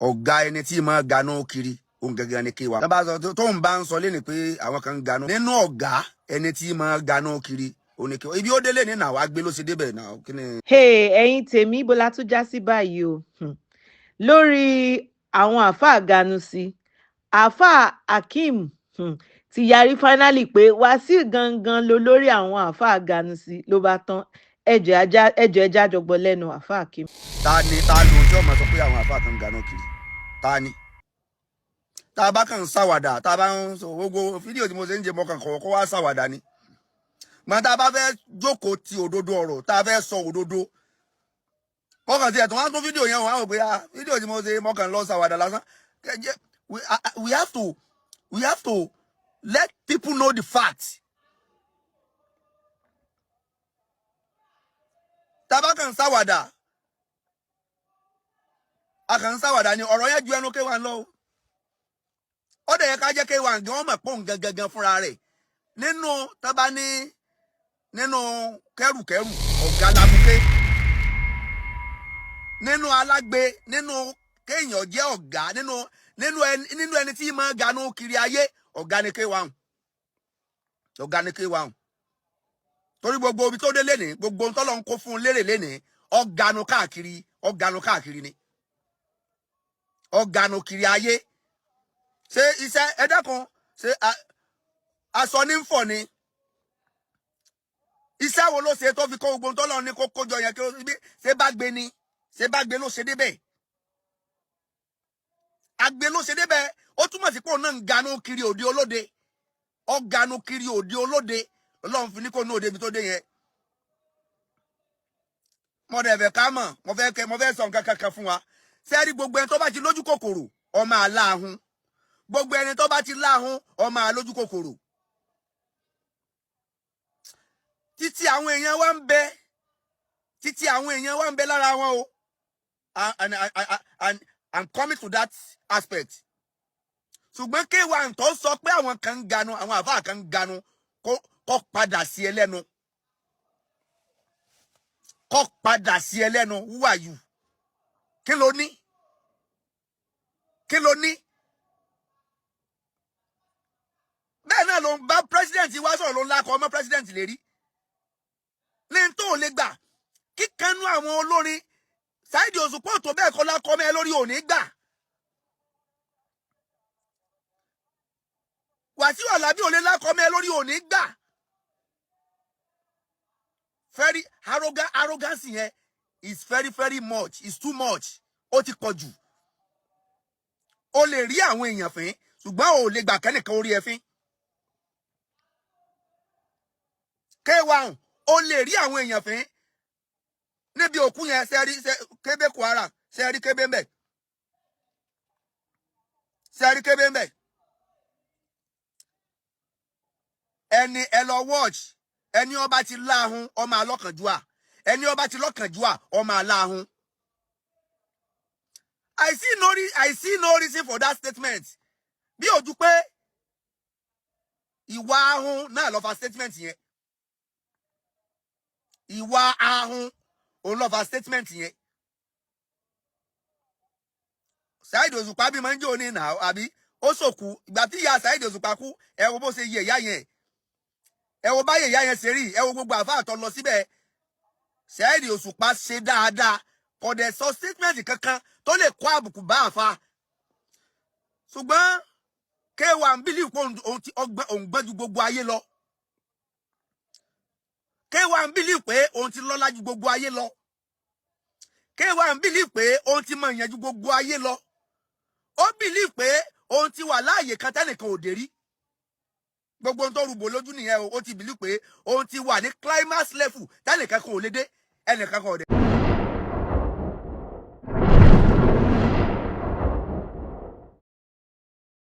Ọ̀gá ẹni tí máa ganú kiri òun gangan ni K1. Tó bá sọ tóun bá ń sọ lẹ́nu pé àwọn kan ń ganú nínú, ọ̀gá ẹni tí máa ganú kiri òun ni K1. Ibi ó délé ní nàá wá gbé ló ṣe débẹ̀ náà kí ni. Hey, ẹ̀yin tèmi, ibo la tún já sí báyìí o? Lórí àwọn àáfàá Ganusi, àáfàá Akeem ti yarí finally pé Wàsíù gangan ló lórí àwọn àáfàá Ganusi, ló bá tán. Ẹjọ ẹjọ ẹjá jọgbọ lẹ́nu àáfàá Akeem. Ta ni ta ló tí ọmọ sọ pé àwọn àáfàá kan ń ganú kiri? Ta ni? Tá a bá kàn ń ṣàwàdà, tá a bá ń sọ gbogbo fídíò tí mo ṣe ń jẹ mọ́kàn kọ̀ọ̀kọ́ wá ṣàwàdà ni. Gbọ́n tá a bá fẹ́ jókòó ti òdodo ọ̀rọ̀, tá a fẹ́ sọ òdodo, mọ́kàn tí ẹ̀ tó wá tún fídíò yẹn, wọ́n á wò pé, ah, fídíò tí mo ṣe mọ́kàn lọ ṣàwàdà lásán. We have to let people know the fact. Tá a bá kàn ń ṣàwàdà, a kàn ń ṣàwàdà ni. Ọ̀rọ̀ yẹn ju ẹnu K1 lọ o. Ó dẹ̀ yẹ ká jẹ́ K1 gan wọ́n mọ̀ pé òun gangan fúnra rẹ̀ nínú tábà ní nínú kẹrùkẹrù, ọ̀gá labuké nínú alágbe, nínú kéèyàn jẹ́ ọ̀gá nínú ẹni tí máa ganú kiri ayé, ọ̀gá ni K1, ọ̀gá ni K1. Torí gbogbo ibi tó dé lénìí, gbogbo ohun tọ́lọ́ ń kó fún un lérè lénìí, ọ̀ganu káàkiri, ọ̀ganu káàkiri ni, ọ̀ganu kiri ayé. Ṣé iṣẹ́ ẹ dákun, ṣé aṣọ ní ń fọ̀ ni? Iṣẹ́ wo ló ṣe tó fi kó gbogbo tọ́lọ́ ní kó kójọ yẹn? Kí ló ṣe bá gbé ni? Ṣé bá gbé ló ṣe débẹ̀? Àgbè ló ṣe débẹ̀. Ó túmọ̀ sí pé òun náà ń ganú kiri òde olóde, ó ganú kiri òde olóde. Ọlọ́run fi ní kó ní òde ibi tó dé yẹn. Mo dẹ̀ fẹ́ ká mọ̀, mo fẹ́ kẹ́, mo fẹ́ sọ nǹkan kankan fún wa. Sẹ́ẹ̀rí, gbogbo ẹni tó bá ti lójú kòkòrò, ọmọ aláhùn. Gbogbo ẹni tó bá ti láhùn, ọmọ àlójú kòkòrò. Títí àwọn èèyàn wa ń bẹ, títí àwọn èèyàn wa ń bẹ lára wọn o. And I'm coming to that aspect. Ṣùgbọ́n K1 tó sọ pé àwọn kan ń ganu, àwọn àfáà kan ń ganu, kó padà sí ẹ lẹ́nu, kó padà sí ẹ lẹ́nu. Who are you? Kí ló ní? Kí ló ní? Bẹ́ẹ̀ náà ló ń bá president wá sọ̀rọ̀, ló ń lakọ ọmọ president lè rí ní tó lè gbà kíkanú àwọn olórin Saheed Òṣùpá tó bẹ́ẹ̀ kọ́ lakọ ọmọ ẹ lórí òní gbà. Wàsíù Àlàbí ò lè lakọ ọmọ ẹ lórí òní gbà. Very arrogant. Arrogance yẹn is very very much, is too much. Ó ti pọ̀ jù. O lè rí àwọn èèyàn fín, ṣùgbọ́n o lè gbà kẹ́nìkan orí ẹ fín. K1, o lè rí àwọn èèyàn fín níbi òkú yẹn. Sẹ́rí kébé Kwara, sẹ́rí kébé ń bẹ̀, sẹ́rí kébé ń bẹ̀. Ẹni ẹ lọ watch, ẹni ọba ti láhùn, ọmọ alọ́kànjúà. Ẹni ọba ti lọ́kànjúà, ọmọ aláhùn. I see no reason for that statement bí ojú pé ìwà ahun náà ló fa statement yẹn. Ìwà ahun òun ló fa statement yẹn. Saheed Òṣùpá bí máa ń jò ní ìnà àbí ó sòkú. Ìgbà tí ìyá Saheed Òṣùpá kú, ẹ wo bó ṣe yẹ ìyá yẹn, ẹ wo báyìí ìyá yẹn ṣe rí, ẹ wo gbogbo àfáà tó lọ síbẹ̀. Saheed Òṣùpá ṣe dáadáa, kò dẹ̀ sọ statement kankan tó lè kó àbùkù bá àfa. Ṣùgbọ́n K1 bílí pé òun ti òun gbọ́n ju gbogbo ayé lọ. K1 bílí pé òun ti lọ́lá ju gbogbo ayé lọ. K1 bílí pé òun ti mọ̀ ìyẹn ju gbogbo ayé lọ. Ó bílí pé òun ti wà láàyè kan tẹ́nìkan ò dé rí. Gbogbo ohun tó rúbò lójú nìyẹn o. Ó ti bílí pé òun ti wà ní climax level tẹ́nìkan kan ò lè dé, ẹnìkan kan ò dé.